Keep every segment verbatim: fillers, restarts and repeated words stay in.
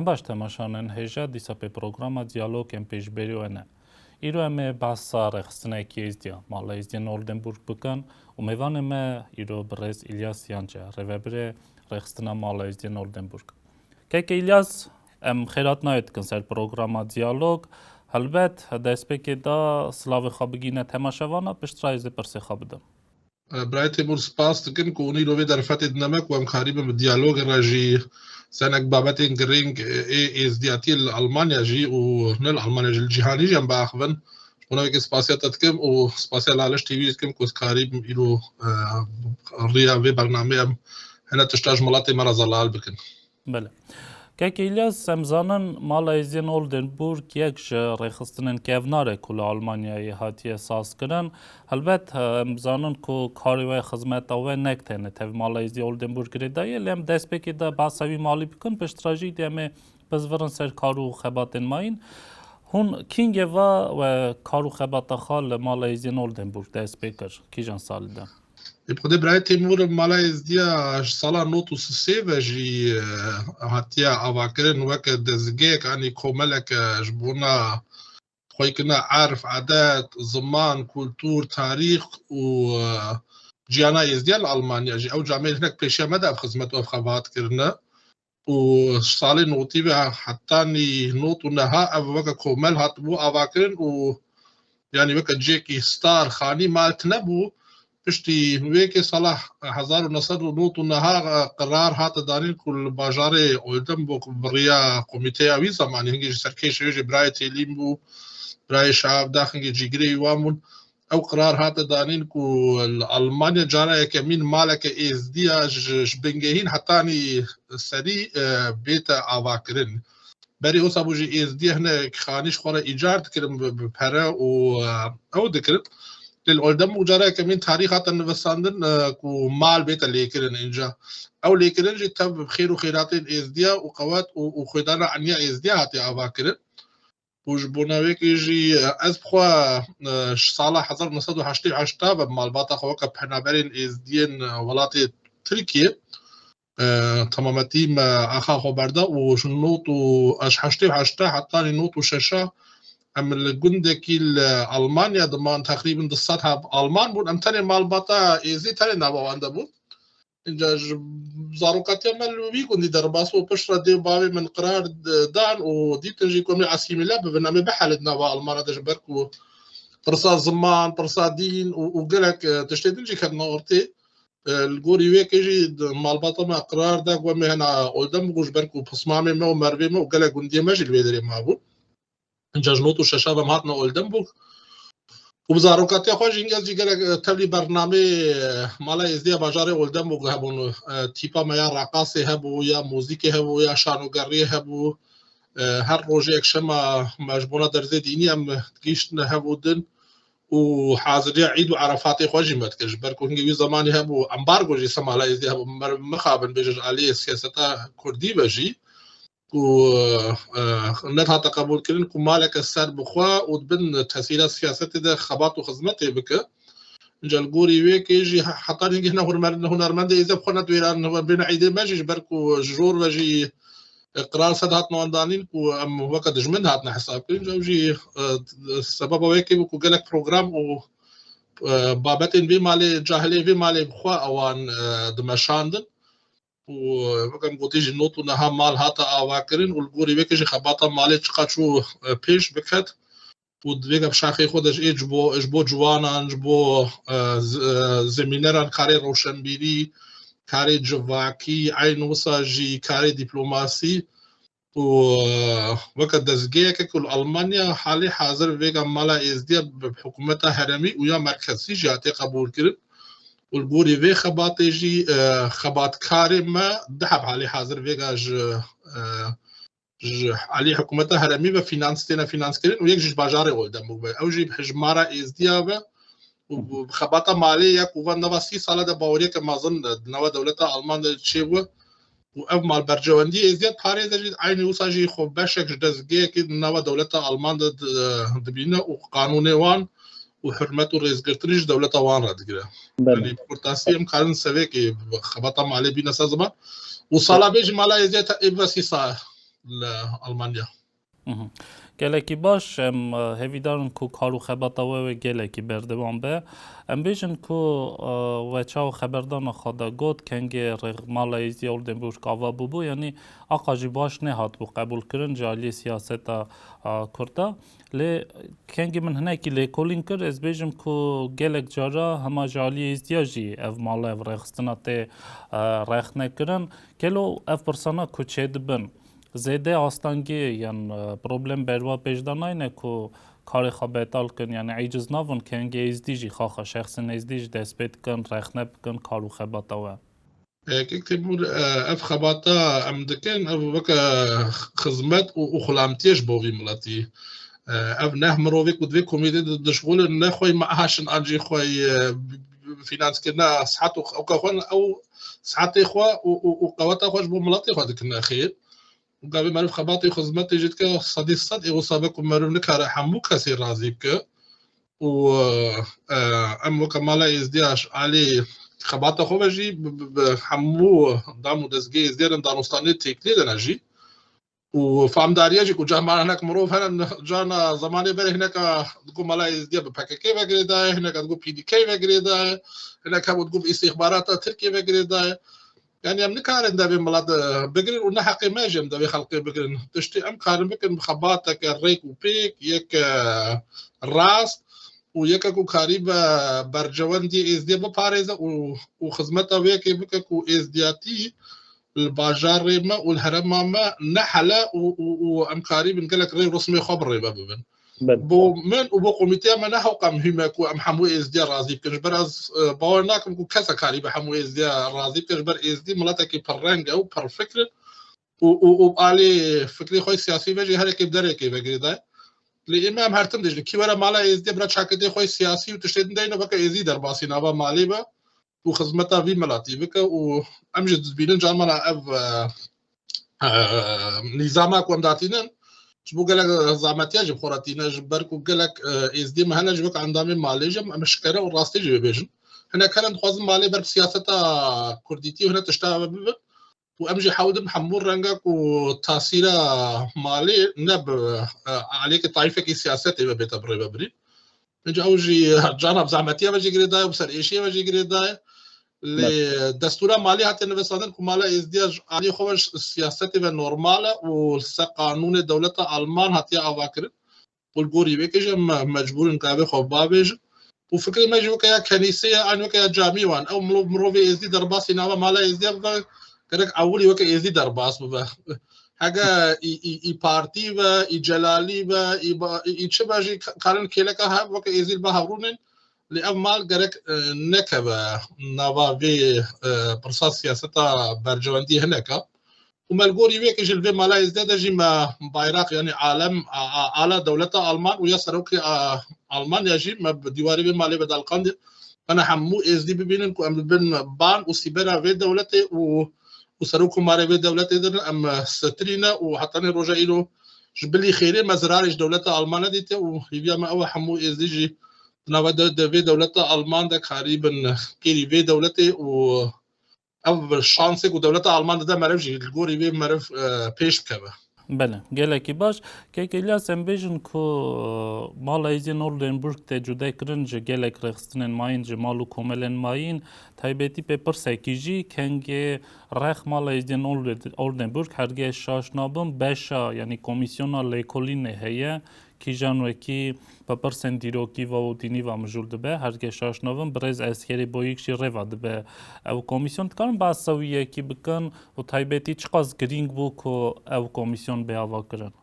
Baş temaşanên hêja, dîsa pê programa Diyalog em pêşberî we ne. Îro em ê behsa rêxistinekî Êzdiya, Mala Êzdiyên Oldenburg bikin û mêvanê me îro birêz Îlyas Yançe, rêvebirê rêxistina Mala Êzdiyên Oldenburg. Keke Îlyas, em xêrhatina wê dikin ser programa Diyalog. Helbet destpêkê de silavê xwe bigîne temaşevana, piştre ez ê pirsê xwe bidim. Birayê Têmûr, spas dikim ku hûn îro vê derfetê dine me ku em karîbin bi diyalogê re jî senek babetên girîng ê êzdiyatiyê li Almanya jî û ne li Almanya jî, li cîhanî jî em biaxivin. Ji bo navê wekî spasiya te dikim û spasiya Laliş T V jî dikim ku ez karîbim îro, e, riya vê bernameyê em hene tişta ji miletê me re zelal bikin. Belê. Kek Îlyas, em zanin Mala Êzdiyên Oldenburg yek ji rêxistinên kevnar e ku li Almanyayê hatiye sazkirin. Helbet, em zanin ku karê we, xizmeta we nek tenê tev Mala Êzdiya Oldenburg girêdayî ye, lê em destpêkê de behsa wî malî bikin, piştre jî dê em ê bizvirin ser kar û xebatên mayîn. Hûn kîngê va we kar û xebata xwe li Mala Êzdiyên Oldenburg dest pê kir? Kîjan salî de? Ê, bi Xwedê birayê Têmûr, Mala Êzdiya ji sala nod û sê ve jî, e, hatiye avakirin weke dezgehek, anî komeleke ji bona xweyîkirina erf, edet, ziman, kultur, tarîx û, e, jiyana Êzdiya li Almanya jî. Ew camêr hinek pêşiya me de ev xizmet û ev xebat kirine. Û salê notî ve hetanî not û neha ev weke komel hatibû avakirin û, yanî, weke cihekî star, xanî mal tine bû. Piştî wê yekê sala hezar û neh sed û nod û neha, e, qerar hate danîn ku li bajarê Oldenburg bi riya komîteya wî zemanî, hingê ji serkêşê wê jî birayê Têlîn bû, birayê Şahap Dax, hingê cîgirê wî wan bûn. Ew qerar hate danîn ku li Almanya cara yekemîn maleke Êzdiya ji, ji bingehîn hetanî serî, e, bête avakirin. Berê wisa bû jî Êzdiyê hinek xanî ji xwe re îcar dikirin bi, bi pere û, e, ew dikirin. Lê li Oldenburg cara yekemîn tarîx hate nivîsandin, e, ku mal bête lêkirin înca. Ew lêkirin jî tev bi xêr û xêratên Êzdiya û qewet û, û xwedana eniya Êzdiya hatiye avakirin. Û ji bona wê yekê jî, e, ez bi xwe, e, ji sala hezar neh sed û heştê û heşt ve bi malbata xwe weke penaberên Êzdiyên, e, welatê Tirkiyê, e, temametî me axa xwe berda û ji nod û, ez ji heştê û heşt hetanî nod û şeş em li gundekî li Almanya diman, teqrîben du sed heb Alman bûn. Em tenê malbata Êzdî tenê nava wan de bûn. Înca ji zarokatiya me li wî gundî derbas û piştre dê û bavê min qerar d-, dan û dîtin jî ku em ê asîmîle bibin, em ê bihelin nava Almana de, ji ber ku pirsa ziman, pirsa dîn û, û gelek, e, tiştê din jî ketine ortê. E, li gorî wê yekê jî di malbata me qerar da ku em ê hene Oldenburg, ji ber ku pismamê me û merivê me û gelek gundiyê me jî li wê derê mabûn. Înca ji nod û şeş ve em hatine Oldenburg. Û bi zarokatiya xwe jî hingê ez jî gelek, e, tevlî bernameyê, e, Mala Êzdiya bajarê Oldenburg hebûn. E, tîpa me ya reqasê hebû, ya muzîkê hebû, ya şanogeriyê hebû. E, her rojê yekşema me ji bona dersê dînî em digihîştine hev û din. Û haziriya Îd û Erefatê xwe jî me dikir. Ji ber ku hingê wî zemanî hebû, embargo jî ser Mala Êzdiya hebû. Mer-, mixabin bêje ji aliyê siyaseta kurdî ve jî. Ku, e, nedihate qebûlkirin ku maleke ser bi xwe û di bin tesîra siyasetê de xebat û xizmetê bike. Înca li gorî wê yekê jî he-, heta hingê hine huner-, hunermendê Êzê bi xwe nedwêran, bêne Îdê me jî, ji ber ku ji jor ve jî, e, qerar ser dihatin wan danîn ku em weke dijmin dihatine hesabkirin. Ew jî, e, sebeba wê yekê bû ku gelek program û, e, babetên vê malê, cahilê vê malê bi xwe ewan, e, dimeşandin. Û, e, wek em gotî jî, nod û neha mal hate avakirin û li gorî wê yekê jî xebata malê çiqa çû, e, pêş biket û di vê gevşaxê xwe de jî ê ji bo, ji bo ciwanan, ji bo, e, z-, e, zemîneran karê rewşenbîrî, karê civakî, eyn wisa jî karê dîplomasî û, e, weke dezgeheke ku li Almanya halê hazir vêga Mala Êzdiya bi hikûmeta herêmî û ya merkezî jî hatiye qebûlkirin. Û li gorî vê xebatê jî, e, xebatkarê me du heb halê hazir vêga ji, e, ji alî hikûmeta herêmî ve fînans, têne fînanskirin û yek jî ji bajarê Oldenburg ve. Ew jî bi hijmara Êzdiya ve û bi xebata malê ya ku van nava sî sala de baweriyeke mezin di nava dewleta Alman de çêbû. Û ev malberjewendiyê Êzdiya parêze jî eynî wisa jî xwe beşek ji dezgehekî di nava dewleta Alman de di-, dibîne û qanûnê wan û hurmet û rêzgirtinî ji dewleta wan re digire. Belê. Yanî bi kurtasî em karin sevêkê xebata malê bîne ser ziman. Û sala bê jî mala Êzdiya te ê bibe sî sal. li Almanya. Gelekî baş, em hêvîdar in ku kar û xebata we wê gelekî berdewam be. Em bêjin ku we çawa xeberdana xwe de got, kengê rêxmala Êzî Oldenburg ava bûbû, yanî aqa jî baş nehatbû qebûlkirin ji aliyê siyaseta Kurda. Lê kengê min hinekî lêkolîn kir, ez bêjim ku gelek cara hema ji aliyê Êzdiya jî ev mala, ev rêxistina tê rexnekirin. Gelo ev pirsana ku çêdibin, zêde astengî yan problem berwa pêş de nayne ku karê xwe betal kin, yanî eciz nabin kengê Êzdî jî, xaxa şexsên Êzdî jî dest pê dikin, rexne bikin kar û xebata we? Kek Têmûr, ev xebata em dikin, ev weke xizmet û, û xulamtiyê ji bo vî miletî. Ev neh mirovê ku di vê komîtê de dişxulin, ne xwe maaş in an jî xwe finanskirina sihet û ewka xwe, ew sihetê xwe û, û, û qeweta xwe ji bo miletê xwe dikine xêr. Gavê meriv xebatê xizmetê jî dike, sedî sed ê wisa be ku meriv nikare hemû kesê razî bike. Û em weke mala Êzdiya ji alî xebata xwe ve jî bi, bi, bi hemû dam û dezgehê Êzdiya re danûstanê têkilê de ne jî. Û famdariya jî ku cah mala hinek mirov hene, cana zemanê berê hineka digo mala Êzdiya bi P K K ve girêdaye, hineka digo P D K ve girêdaye, hineka digo bi îstîxbarata Tirkiyê ve girêdaye. Yanî em nikarin devê milet bigirin û ne heqê me jî em devê xelkê bigirin. Tiştê em karin bikin bi xebateke rêk û pêk, yeke rast û yeke ku karîbe berjewendiyê Êzdiyê biparêze û, û xizmeta wê yekê bike ku êzdiyatî li bajarê me û li herêma me nehele û, û, û em karîbin gelek rê û rismê xwe bi rê ve bibin. Bo min û bo komîteya me ne hewqa muhîm e ku em hemû êzdiya razî bikin. Ji ber ez, e, bawer nakim ku kes e karîbe hemû êzdiya razî bike. Ji ber êzdî miletekî pirreng e û pirfikr e û, û, û alê fikrê xwe siyasî ve jî herekê bi derekê ve girêdaye. Lê ê me em her tim dibêjin, kî were mala êzdiyê bira çaketê xwe siyasî û tiştê din deyne weke êzdî derbasî nava malê be û xizmeta vî miletî bike û em jî dibînin carmana ev, e, e, nîzama ku em datînin, ji bo gelek zahmetiya jî bi xwe re tîne, ji ber ku gelek, e, êzdiyê me hene jî wek endamê malê jî em şikere û rastî jî bibêjin. Hinek hene dixwazin malê ber bi siyaseta kurdîtî û hinek tişta ve bibin û em jî hewdin hemû renga ku tasîra malê ne bi, e, aliyekî tayîfekî siyasetê ve bête birêvebirî. Înca ew jî cana bi zehmetiya ve jî girêdaye, bi ser êşiya ve jî girêdaye. Lê destûra malî hatiye nivîsandin ku mala êzdiya ji aliyê xwe ve ji siyasetê ve normal e û li ser qanûnê dewleta Alman hatiye avakirin. Û li gorî wê kê jî em me-, mecbûr in gavê xwe bavêjin. Û fikrê me jî weke ya kenîsê ye, an weke ya camî wan. Ew mirov, mirovê êzdî derbasî nava mala êzdiya bibe, gerek ewilî weke êzdî derbas bibe. Hege î, î, î partî be, î celalî be, î, ba, î, î çi be jî ka-, karin kêleka hev weke êzî li ba hevrûnên. Lê ev mal gerek, e, nekeve nava vê, e, pirsa siyaseta berjewendiyê hineka. Û me li gorî wê yekê jî li vê mala êzdê de jî me bayraq, yanî alem, a, a, ala dewleta Alman û ya serokê, a, Almanya jî me bi dîwarê vê malê ve daliqandî. Em hemû êzdî bibînin ku em li bin ban û sîbera vê dewletê û, û serokkomarê vê dewletê de ne, em sitirîne û hetanê roja îro ji bilî xêrê me zirarê ji dewleta Alman nedîte û hêviya me ew e hemû êzdî jî di nava de, de vê dewleta Alman de karîbin kêrî vê dewletê û ev şansê ku dewleta Alman dide meriv jî li gorî vê meriv, e, pêş bikeve. Belê, gelekî baş. Kek Îlyas, em bêjin ku, e, mala Êzî Oldenburg tê cudekirin ji gelek rêxistinên mayîn, ji mal û komelên mayîn, taybetî pê pirsekî jî kengê rex mala Êzî Olde-, Oldenburg, hergê şaş nabim, beşa, yanî komîsyona lêkolînê heye, kîjan wekî bi pirsên dîrokî ve û dînî ve mijûl dibe, hergê şaş nabim, birêz Eskerî Boyîk jî rê ve dibe. Ew komîsyon dikarin behsa wî yekî bikin û taybetî çiqas girîng bû ku ew komîsyon bê avakirin?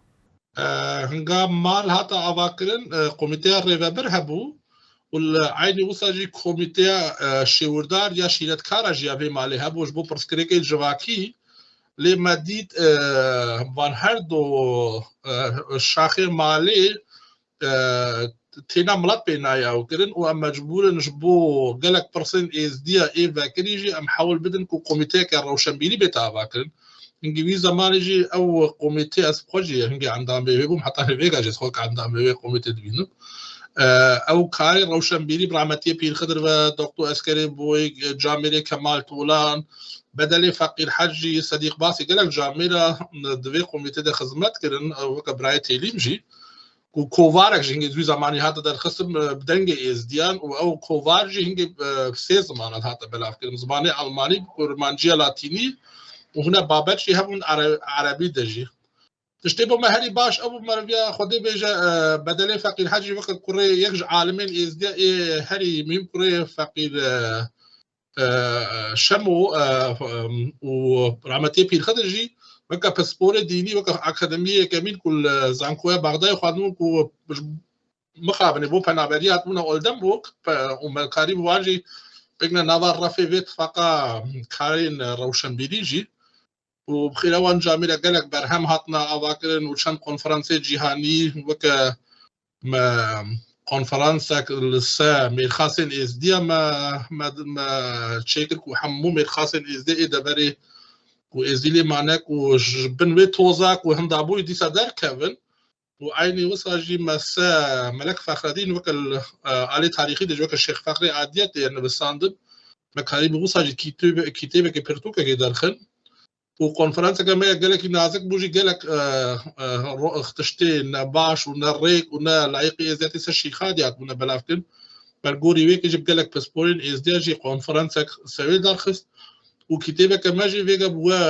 E, hinga mal hate avakirin, e, komîteya rêvebir hebû û li eynî wisa jî komîteya, e, şêwirdar ya şîretkara jî ya vê malê hebû ji bo pirsgirêkê civakî. Lê me dît, e, van her du, e, şaxê malê, e, têna milet pê nayê ew kirin û em mecbûr in ji bo gelek pirsên êzdiya ê vekirî jî em hewl bidin ku komîteyeke rewşenbîrî bête avakirin. Hingî wî zemanê jî ew komîtê ez xwe jî hingê endamê wê bûm, heta vêga jî ez xwe weke endamê wê komîtê dibînim. E, ew karê rewşenbîrî bi rahmetiyê Pîr Xidir ve, Doktor Eskerê Boyg, e, camêrê Kemal Tolan, bedelê Feqîr Hecî, Sedîq Basî, gelek camêra, e, di vê komîtê de xizmet kirin, e, weke birayê Têlîm jî. Ku kovarek jî hingê zû zamanî hate derxistin, e, bi dengê Êzdiyan û ew kovar jî hingê, e, sê zimanan hate belavkirin. Zimanê Almanî, Kurmanciya Latînî û hine babet jî hebûn Ere-, Erebî de jî. Tiştê bo me herî baş ew bû, meriviya Xwedê bêje, e, bedelê Feqîr Hecî weke kurê yek ji alimên Êzdiya ê herî muhîm kurê Feqîr, e, e, Şemo, e, û rahmetiyê Pîrxidin jî weke pisporê dînî, weke akademiyê yekemîn ku li Zankoya Bexdayê xwendibûn ku ji mixabinê bo penaberiya hatibûna Oldenburg, pe-, û me karî bi wan jî bigine nava refê vê tifaqa karên rewşenbîrî jî. Û bi xêra wan camêre gelek berhem hatine avakirin û çend konferansê cîhanî weke me konferansek li ser mêrxasên Êzdiya me, me, me çêkir ku hemû mêrxasên Êzdiya ê deverê ku Êzdî lê mane ku ji bin wê toza ku hindabûyî dîsa derkevin û eynî wisa jî me se Melek Fexredîn weke li, e, alê tarîxî de jî weke Şêx Fexrê Adiyetê ye nivîsandin. Me karîbû wisa jî kîtêbe-, kîtêbekê pirtûkekê derxin. Û konferanseke me ya gelekî nazik bû jî gelek, e, e, ro-, tiştê ne baş û ne rêk û ne layiqî Êzdiyatî ser Şîxadî hatibûne belavkirin. Ber gorî wê kê jî bi gelek pisporên Êzdiya jî konferansek sewê derxist û kîtêbeke me jî vêga bi we,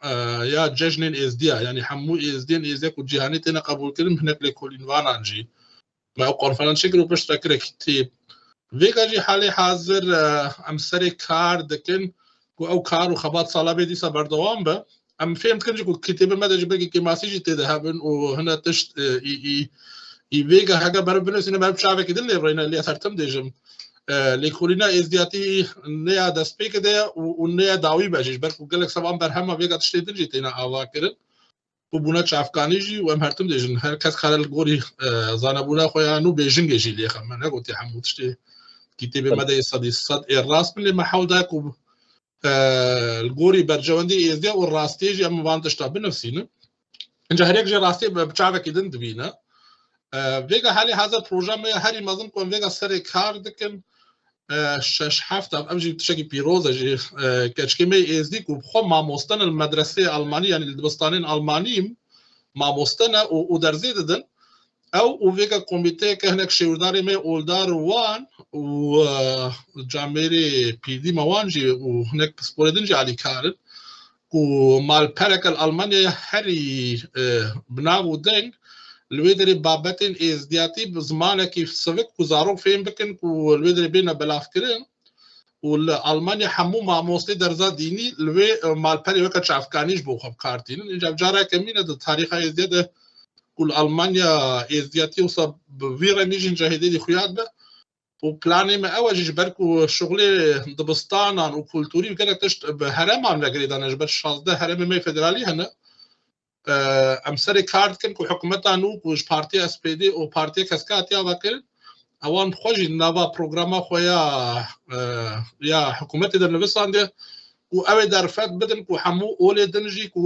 e, ya cejnên Êzdiya, yanî hemû Êzdiyên Êzdiya ku cîhanê têne qebûlkirin, hinek lêkolînvanan jî. Me ew konferans çêkir û piştre kire kîtêb. Vêga jî halê hazir, e, em serê kar dikin ku ew kar û xebat sala vê dîsa berdewam be. Em fêm dikin jî ku kitêbê me de jî belkî kêmasî jî tê de hebin û hine tişt, e, î, î, î vêga heke meriv binivîsîne, meriv çavekî din lê bireyne, lê ez her tim dêjim. E, lêkolîna êzdiyatî ne ya destpêkê de ye û, û ne ya dawî be jî. Ji ber ku gelek sevan berhema vêga tiştê din jî têne avakirin. Û bûne çavkanî jî û em her tim dêjin, her kes kare li gorî, e, zanebûna xwe ya nû bêjingê jî lê xe. Me negotê hemû tiştê kitêbê me de yê sedî sed ê rast bin, lê me hewl da ku, e, li gorî berjewendî êzdiya û rastiyê jî em van tişta binivîsînin. Inca herek jî rastiyê bi, bi çavekî din dibîne. E, vêga halê hazir proja me ya herî mezin ku em vêga serê kar dikin. E, şeş heft ev, ev jî tiştekî pîroz e jî, e, keçikê me yê êzdî ku bi xwe mamoste ne li medreseyê Almanî, yanî li dibistanên Almanî mamoste ne û, û dersê didin. Ew û vêga komîteyeke hinek şêwirdarê me yê oldar wan û, e, camêrê pîrdî me wan jî û hinek pisporê din jî alîkar in. Ku malpereke li Almanyayê herî, e, bi nav û deng, li wê derê babetên êzdiyatî bi zimanekî sivik ku zarok fêm bikin ku li wê derê bêne belavkirin û li Almanya hemû mamostê derza dînî li wê, e, malperê weke çavkanî ji bo xwe bi kar tînin. Înca careke mîne di tarîxa êzdiya de ku li Almanya êzdiyatî wisa bi vî rengî jî înca hêdî xuya dibe. Û planê me ew e jî, ji ber ku şixulê dibistanan û kulturî û gelek tişt bi hereman ve girêdan e, ji ber şazdeh heremê me yê federalî hene. E, em serê kar dikin ku hikûmeta nû ku ji Partiya S P D û Partiya Keske hatiye avakirin, ewan bi xwe jî nava programa xwe ya, e, ya hikûmetê de nivîsandiye ku ew ê derfet bidin ku hemû olê din jî ku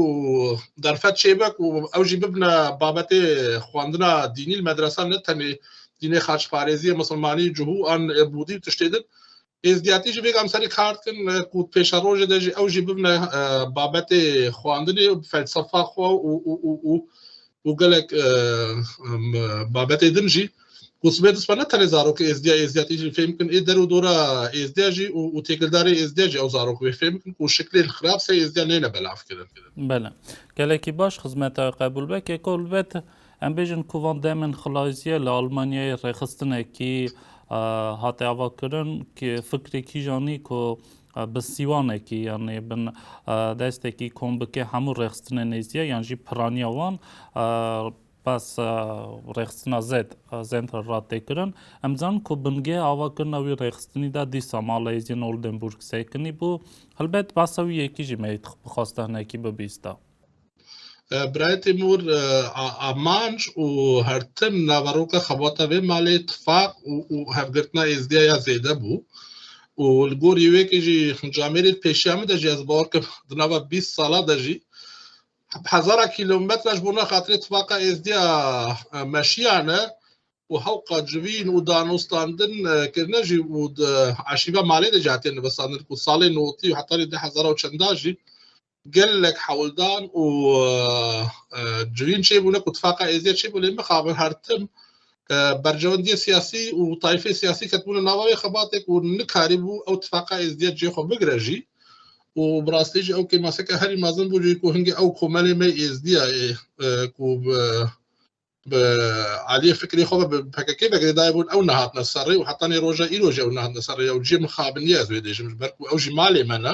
derfet çêbe ku ew jî bibine babetê xwendina dînî li medresa, ne tenê dînê xaçparêziyê, misilmanî, cihû an, e, bûdî û tiştê din. Êzdiyatî jî vêga em serê kar dikin, e, ku pêşerojê de jî ew jî bibine, e, babetê xwendinê, felsefa xwe û, û, û, û, û gelek, e, em, babetê din jî. Ku sibê dû sibe ne tenê zarokê êzdiya, êzdiyatî jî fêm bikin, ê der û dora êzdiya jî û, û têkildarê êzdiya jî ew zarok wê fêm bikin ku şiklên xirab ser êzdiya neyne belavkirin. Belê. Gelekî baş xizmeta qebûl be. Keko, li ber em bêjin ku van demên xilaziye li Almanyayê rêxistinekî, e, hate avakirin, ki fikrê kîjan î ku, e, bi sîwanekî, yanî bin, e, destekî kombikê hemû rêxistinên êzdiya yan jî piraniya wan, e, bes, e, rêxistina Z, e, Zentral rat tê kirin. Em zanin ku bingehê avakirina wî rêxistinî de dîsa mala êziyên Oldenburg sekinî bû. Helbet behsa wî yekî jî me yê bi xwesta hinekî bibîsta. E, Birayê Tîmûr, e, a-, amanc û her tim naveroka xebata vê malê tifaq û, û hevgirtina êzdiya ya zêde bû. Û li gorî wê kê jî camêrê pêşiya min de jî ez bawer kim di nava bîst sala de jî hezara kîlometre ji bona xatirê tifaqa êzdiya, e, meşiyane. û hewqa civîn û danûstandin, e, kirine jî û di eşîva malê de jî hatiye nivîsandin ku salê notî û hetanî du hezar û çenda jî gelek hewldan û, e, e, civîn çêbûne ku tifaqa êzdiya çêbû, lê mixabin her tim, e, berjewendiyê siyasî û tayfê siyasî ketibûne nava wê xebatê ku nikarîbû ew tifaqa êzdiya cihê xwe bigire jî. Û bi rastî jî ew kêmaseke herî mezin bû jî ku hingê ew komelê me êzdiya ê, e, ku bi, bi aliyê fikrê xwe ve bi P K K ve girêdayî bûn, ew nehatine serê û hetanî roja îro jî ew nehatine serê. Ew cihê mixabiniyê ez wê dêjim, ji ber ku ew jî malê me ne.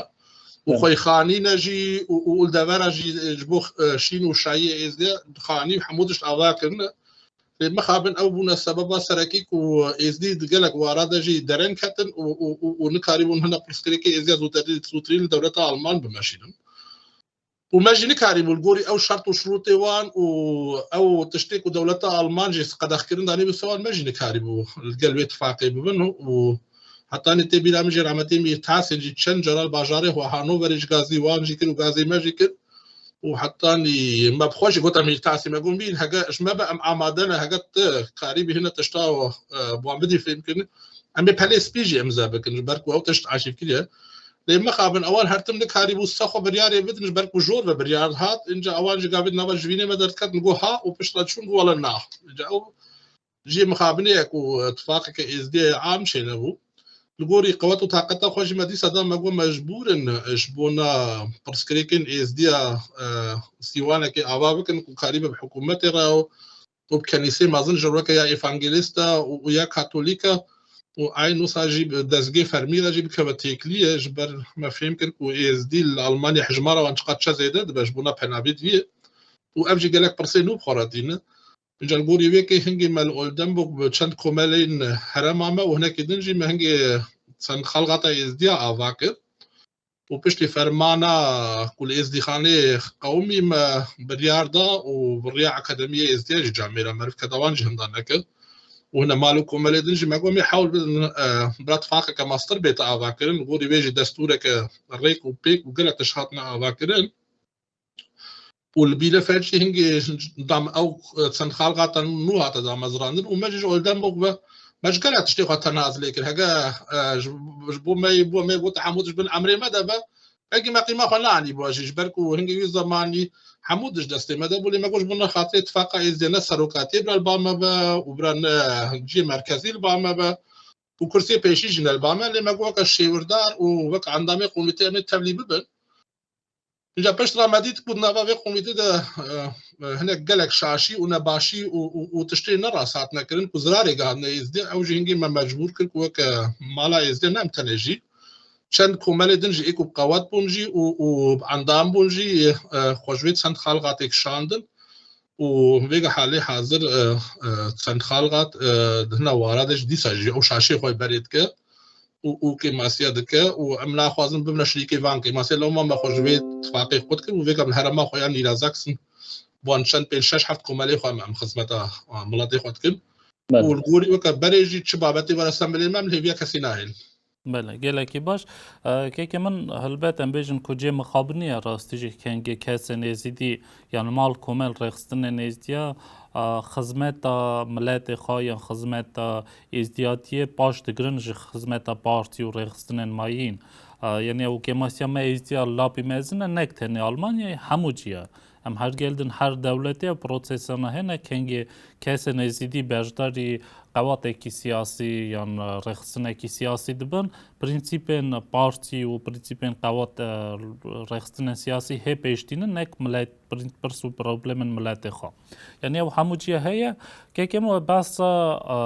Û Evet. xweyxanî ne jî û, û li devera jî, e, ji bo, e, şîn û şayiyê êzdiya xanî û hemû tişt ava kirine. Lê mixabin ew bûne sebeba serekî ku êzdî di gelek wara de jî dereng ketin û, û, û, û nikarîbûn hina pirsgirêkê êzdiya zûterî, zûtirî li dewleta Alman bimeşînin. Û me jî nikarîbû li gorî ew şert û şirûtê wan û ew tiştê ku dewleta Alman jî qedexkirin danî bi sewan, me jî nikarîbû li gel wê tifaqê bibin û hetanî tê bîra min jî rahmetê Mîr Tahsîn jî çend cara li bajarê xwe Hanoverê ji gazî wan jî kir û gazî me jî kir. Û hetanî me bi xwe jî gote Mîr Tahsîn, me got, Mîr, hege ji me be em amade ne, hege tu karîbî hine tişta, e, bi wan bidî fêhm kirin, em ê pelê spî jî imze bikin, ji ber ku ew tişt arşîv kiriye. Lê mixabin ewan her tim nikarîbû se xwe biryarê bidin, ji ber ku jor ve biryar dihat. Înca ewan jî gavê di nava civînê me derdiketin, got ha û piştre çûn got wele na. Înca ew jî mixabinê ye ku tifaqeke êzdiyê am çênebû. Li gorî qewet û taqeta xwe jî me dîsa da me got mecbûr in ji bona pirsgirêkên êzdiya, e, sîwanekê ava bikin ku karîbe bi hikûmetê re û û bi kenîsê mezin ji weke ya evangelîst e û, û ya katolîk e û eyn wisa jî bi dezgê fermî re jî bikeve têkiliyê, ji ber me fêm kir ku êzdî li Almanya hejmara wan çiqas çe zêde dibe ji bona penabî diviyê û ev jî gelek pirsê nû bi xwe re tîne. Înca li gorî wê kê hingê me li Oldenburg bi çend komelên herêma me û hinekî din jî me hingê çend xelgata êzdiya ava kir. û piştî fermana ku li Êzdîxanê qewimî me biryar da û bi riya Akademiyê Êzdiya jî camêra meriv kete wan jî hinda nekir. Û hine mal û komelê din jî me got, em ê hewl bidin, e, bira tifaqeke master bête avakirin. Li gorî wê jî destûreke rêk û pêk û gelek tişt hatine avakirin. Û li bîre ferçî hingê dam ew, e, çend xalqata nû hate damezrandin û me jî ji Oldenburg ve me ji gelek tiştê xwe tenaz lê kir. Hege, e, ji, ji bo me, bo me got hemû tişt bin emrê me de be, belkî me qîma xwe neanî bo jî, ji ber ku hingê wî zemanî hemû tişt destê me de bû, lê me got ji bo ne xatirê tifaqa êzdê ne serokatiyê bira li ba me be û bira ne cihê merkezî li ba me be û kursiyê pêşî jî ne li ba me, lê me got weke şêwirdar û weke endamê komîteyê em ê tevlî bibin. Înca pişt re me dît ku di nava vê komîtê de, e, e, hinek gelek şaşî û nebaşî û, û, û tiştê nerast hatine kirin ku zirarê gihandine Êzdî, ew jî hingê me mecbûr kir ku weke mala Êzdî ne em tenê jî. Çend komelê din jî ê ku bi qewet bûn jî û, û bi endam bûn jî, e, xwe ji wê çend xalqatê kişandin û vêga halê hazir, e, e, çend xalqat, e, di hina wara de jî dîsa jî ew şaşê xwe berê dike. û, û kêmasiya dike û em naxwazin bibine şirîkê van kêmasiyê. Lewma me xwe ji wê tifaqê qut kir û vêga bi herêma xwe ya Nîrazaksin, bi wan çend pênc şeş heft komelê xwe em, em xizmeta, a, miletê xwe dikin. Belê. Û li gorî weke berê jî çi babetê were ser milê me, em li hêviya kesî nahêlin. Belê, gelekî baş. E, kekê min, helbet em bêjin ku cê mixabinî ye rastî jî kengê kesên êzidî, yan mal komel rêxistinên êzdiya, e, xizmeta miletê xwe yan xizmeta êzdiyatiyê paş digirin ji xizmeta partî û rêxistinên mayîn. A, yanî ew kêmasiya me êzdiya lapî mezin e, nek tenê Almanyayê, hemû cî ye. Em her gel din her dewletê ev prosesana hene, kengê kesên êzidî beşdarî qewatekî siyasî yan, e, rêxistinekî siyasî dibin, prensîpên partî û prensîpên qewat, e, rêxistinên siyasî hê pêş tînin, nek milet, pir-, pirs û problemên miletê xwe. Yanî ew hemû cî heye. Kekê min we behsa, e,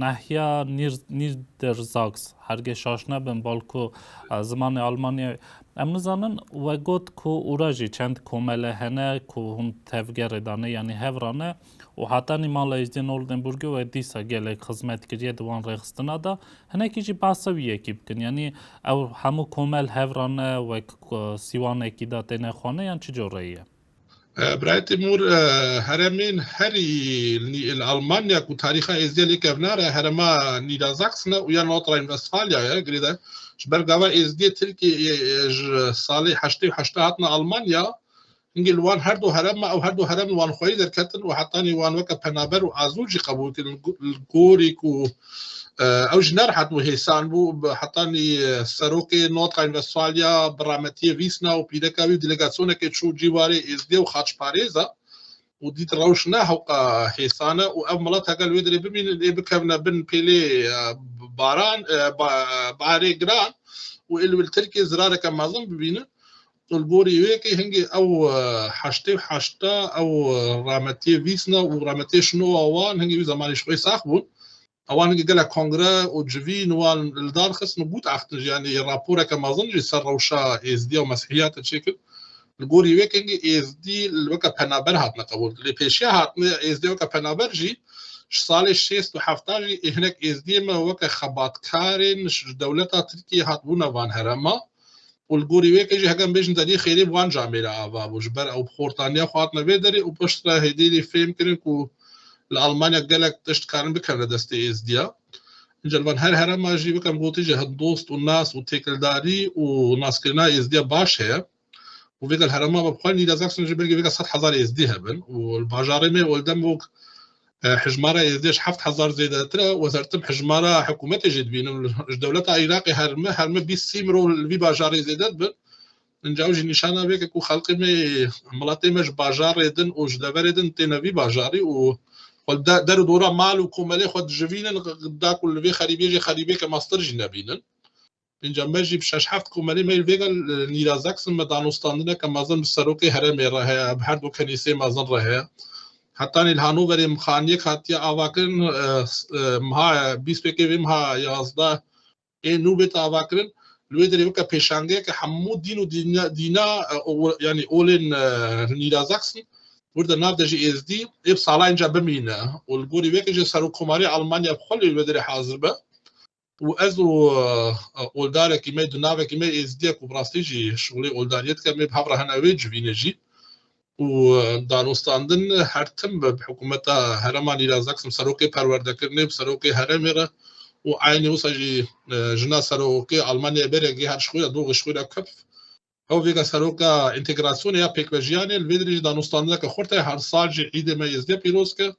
nehiya Nîr-, Niedersachs, hergê şaş nebin, balku, e, zimanê Almanyayê. Em nizanin, we got ku ûra jî çend komele hene ku hûn tevgerê dane, yanî hev re ne. Û hetanî mala Êzdiyên Oldenburgê we dîsa gelek xizmet kiriye di wan rêxistina de. Hinekî jî behsa wî yekî bikin. Yanî ew hemû komel hev re ne, wek, e, sîwanekî de têne xwane yan çi coreyî ye? E, Birayê Tîmûr, e, herêmên herî li, li Almanya ku tarîxa Êzdiya lê kevnar e, herêma Nîdazaksin e û ya Nordrhein-Westfalyayê girêdayî. Ji ber gava Êzdiyê Tirkiyeyê, e, ji salê heştê û heşt hatine Almanya, Hingê li wan her du herema, ew her du herem li wan xweyî derketin û hetanî wan weke penaber û azûl jî qebûl kirin. Li gorî ku, e, ew jî nerehet bû, hêsan bû, bi hetanî, e, serokê Nordrhein-Westfalia bi rahmetiyê Vîsna û pîreka wî û delegasyonekê çû cîwarê êzdiyê û xaçparêza û dît rewş ne hewqa hêsan e û ev milet heke li wê derê bimînin, ê bikevine bin pêlê, e, baran, e, ba-, barê giran û ê li wil Tirkiyê zirareke mezin bibînin. Û li gorî wê yekê hingê ew, e, heştê û heşta ew, e, rahmetiyê Vîsna û rahmetiyê Şinowa wan hingê wî zemanî ji xwe sax bûn. Ewan hingê gelek kongre û civîn wan li dar xistin û gût axtin jî, yanî raporeke mezin jî ser rewşa êzdiya û mesihiyata çêkir. Li gorî wê yekê hingê êzdî li weke penaber hatine qebûl. Lê pêşiya hatine êzdî weke penaber jî ji salê şêst û hefta jî ê hinek êzdiyê me weke xebatkarên ji dewleta Tirkiyê hatibûne van herema. Û li gorî wê yekê jî heke em bêjin deriyê xêrê bi wan camêre ava bû. Ji ber ew bi xortaniya xwe hatine vê derê û piştre hêdî fêm kirin ku li Almanya gelek tişt karin bikevine destê êzdiya. Înca li van her herema jî weke em gotî jî dost û nas û têkildarî û naskirina êzdiya baş heye. Û vêga li herema me bi xwe Niedersachsen jî belkî vêga sed hezar êzdî hebin. Û li bajarê me Oldenburg, e, hijmara êzdiyê ji heft hezar zêdetir e. Wezertim hijmara hikûmetê jî dibînim. Ji dewleta Iraqê her me, her me bîst sî mirov li vî bajarê zêde dibin. Înca ew jî nîşana vê ke ku xelkê me, miletê me ji bajarê din û ji deverê din têne vî bajarî û xwe de-, der û dora mal û komelê xwe dijivînin, da ku li vê xerîbiyê jî xerîbiyeke mestir jî nebînin. Înca me jî bi şeş heft komelê me li vêga li Niedersachsen me danûstandineke mezin bi serokê herêmê re heye, bi her du kenîsê mezin re heye. Hetanî li Hanoverê mixaniyek hatiye avakirin, e, s-, e, meha, bîst pêkê vê meha yazdeh ê nû bête avakirin. Li wê derê weke pêşangeyeke hemû dîn û dîna, dîna, e, o-, yanî olên, e, Niedersachsen, wir de nav de jî êzdî, ê bi sala înca bimîne. Û li gorî wê yekê jî serokkomarê Almanya bi xwe li wê derê hazir be. Û ez û, e, oldarekî me, dunavekî me êzdiyek û bi rastî jî şixulê oldariyê dike, me bi hev re hene wê civînê jî. Û, e, danûstandin her tim bi, bi hikûmeta herêma Niedersachsen, serokê perwerdekirinê, bi serokê herêmê re û eynî wisa jî, e, jina serokê Almanyayê berê, her ji xwe re, doxê ji xwe re kepf. Ew vêga seroka întegrasyonê ya pêkvejiyanê, li vê derê jî danûstandineke xurt e, her sal jî îdê me êzdiya pîroz ke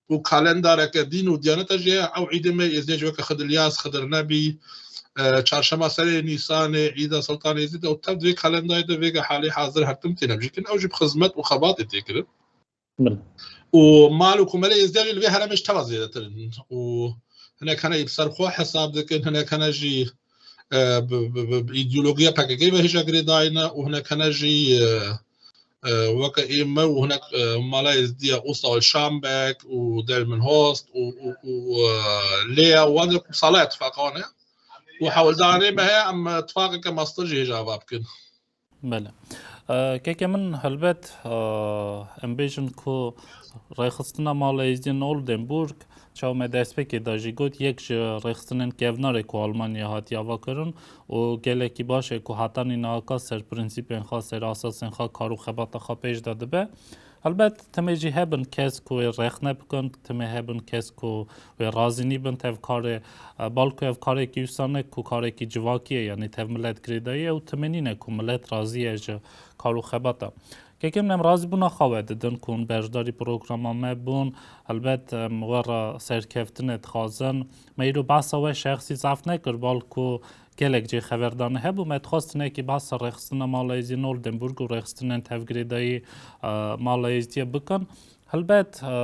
û kalendareke dîn û diyaneta jî heye. Ew îdê me êzdiya jî weke Xid Ilyas, Xidir Nebî, e, Çarşema Serê Nîsanê, Îda Sultan Êzîdê û tev di vê kalendarê de vêga halê hazir her tim têne bicîkin. Ew jî bi xizmet û xebatê tê kirin. Û mal û komelê êzdiya jî li vê herêmê ji teva zêdetir in. Û hinek hene bi ser xwe hesab dikin, hinek hene jî, e, bi, bi, bi, bi îdeolojiya P K K ve hêja girêdayî ne û hinek hene jî, e, e, weke ê me û hinek, e, mala êzdiya Osterholz-Scharmbeck û Delmenhorst û, û, û, e, Leer û wan ku sala îtifaqa wan e. Û hewldanê me heye em îtifaqeke mestir jî hêja ava bikin. Belê. E, keke min helbet, e, em bêjin ku rêxistina mala êzdiyên Oldenburg, çawa me destpêkê de jî got, yek ji rêxistinên kevnarê ku Almanya hatiye avakirin û gelekî baş e ku hetanî nahaka ser prensîpên xwe, ser asasên xwe kar û xebata xwe pêş de dibe. Helbet timê jî hebin kes ku wê rexne bikin, timê hebin kes ku wê razî nîbin tev karê, e, balku ev karekî wisa ne ku karekî civakî ye, yanî tev milet girêdayî ye û timê nîne ku milet razî ye ji kar û xebata. Kekê min em razîbûna xwe we didin ku hûn beşdarî programa me bûn. Helbet em we re serkeftinê dixwazin. Me îro behsa we şexsî zaf nekir, balku gelek cê xeberdanê hebû. Me dixwest hinekî behsa rêxistina mala êziyên Oldenburg û rêxistinên tevgirêdayî, e, mala êzdiye bikin. Helbet, e,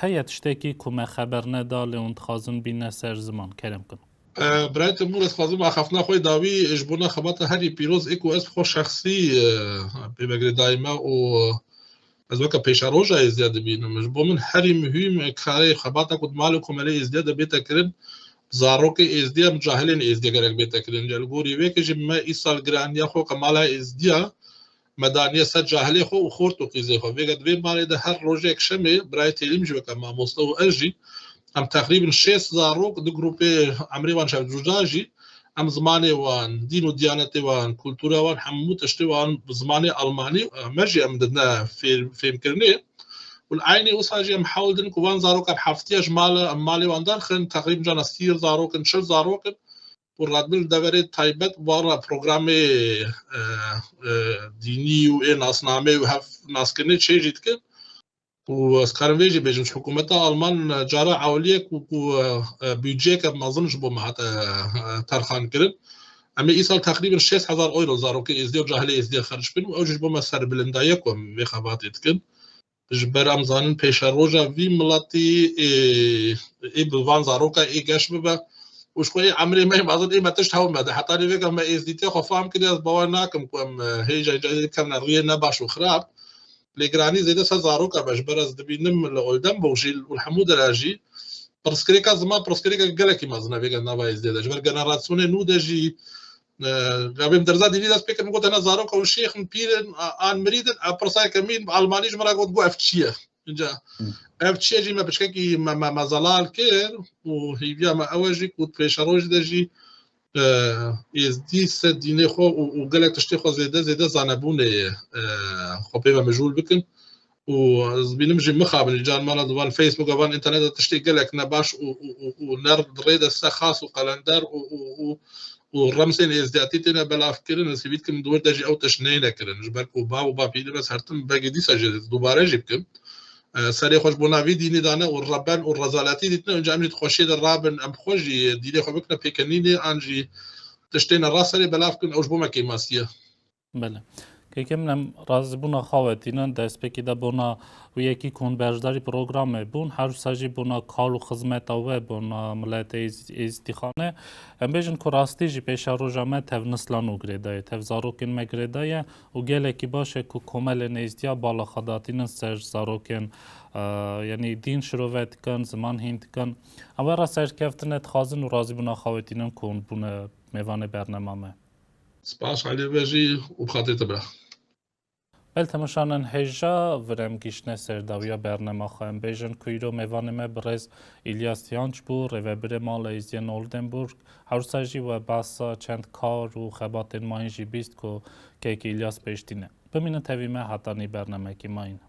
heye tiştekî ku me xeber neda, lê hûn dixwazin bîne ser ziman. Kerem kin. E, birayê Timûr, ez dixwazim axaftina xwe yê dawî ji bona xebata herî pîroz ê ku ez bi xwe şexsî, e, pê ve girêdayî me û ez weke pêşeroja êzdiya dibînim. Ji bo min herî muhîm karê xebata ku di mal û komelê êzdiya de bête kirin, zarokê êzdiya, em cahilên êzdiya gerek bête kirin. Li gorî wê yekê jî me îsal giraniya xwe ke mala êzdiya me daniye ser cahilê xwe û xort û qîzê xwe. Vêga di vê malê de her rojek şemê birayê Têlîm jî weke mamoste û ez jî, em teqrîben şêst zarok di grûpê emrê wan ji hev cuda jî, em zimanê wan, dîn û diyanetê wan, kultura wan, hemû tiştê wan bi zimanê almanî, me jî em didine fêr-, fêmkirinê. Û li eynî wisa jî em hewl din ku van zarokan heftiya ji mal, em malê wan derxin, teqrîben cana sî zarok in, çil zarok in. û radibin li deverê taybet wara programê, e, e, dînî û ê nasnameyê û hev naskirinê çê jî dikin. Û ez karim vê jî bêjim, hikûmeta Alman cara ewilî ye ku, ku, e, e, budceyeke mezin ji bo me hate, e, terxan kirin. Em ê îsal teqrîben şêst hezar euro zarokê êzdiyê û cahilê êzdiyê xerc bin û ew jî ji bo me serbilindaye ku em vê xebatê dikin. Ji ber em zanin pêşeroja vî miletî ê, ê bi van zaroka ê geş bibe û ji xwe ê emrê me yê mezin ê me tişt hewl nede. Heta lê vêga me êzdîtiya xwe fam kiriye, ez bawer nakim ku em, e, hêja hêja bikevine riyê ne baş û xirab. Lê giranî zêde ser zaroka be, ji ber ez dibînim li Oldenburg jî û li hemû dera jî pirsgirêka ziman pirsgirêka gelekî mezin e vêga nava êzdiyê de. Ji ber generasyonê nû de jî, e, gavê min derza dînî dest pê kir, min got hene zaroka hûn şêx in, pîr in, a-, an mirîd in, ev pirsa yekemîn, bi almanî ji min re got, got ev çi ye? Înca Hı. ev çi ye jî me piçkekî me, me, me zelal kir û hîviya me ew e jî ku pêşerojê de jî, e, êzdî ser dînê xwe û, û gelek tiştê xwe zêde, zêde zanebûnê, e, xwe pê ve mijûl bikin. Û ez bînim jî mixabin, îcar mala di van Facebooka, van înterneta tiştê gelek nebaş û, û, û, û ner di rê de se xas û qelender û, û, û, û remsên êzdiyatî têne belavkirin. Ez hêvî dikim di wir de jî ew tişt neyne kirin. Ji ber ku bav û bapîrî me ser tim begê dîsa jî dubare jî bikim. E, serê xwe ji bona vî dînî dane û reben û rezaletî dîtine, înca em jî di xweşiyê de rabin, em xwe jî dînê xwe bikine pêkenînê an jî tiştê nerast serê belav bikin, ew ji bo me kêmasî ye. Belê. Kekê min, em razîbûna xwe wetînin, destpêkî de bona wî yekî ku hûn beşdarî programê bûn, her wisa jî bona kar û xizmeta we, bona miletê Êz-, Êzîdîxanê. Em bêjin ku rastî jî pêşeroja me tev nislan û girêdayê, tev zarokên me girêdaye û gelekî baş e ku komelên Êzîdiya bala xwe datînin ser zarokên, e, yanî dîn şirove dikin, ziman hîn dikin. Em we re serkeftin dixwazin û razîbûna xwe wetînin ku hûn bûne mêvanê bernema me. Spas Elî, ve jî û bi xatirê te bira. Belê temaşanên hêja, vir em gihîştine ser dawiya bernema xwe. Em bêjin ku îro mêvanê me birêz Îlyas Yanc bû, rêvebirê Mala Êzîdiyên Oldenburg. Her wisa jî we behsa çend kar û xebatên mayîn jî bîst ku kekê Îlyas pêş tîne. Bimînin tevî me heta nî bernemekî mayîn.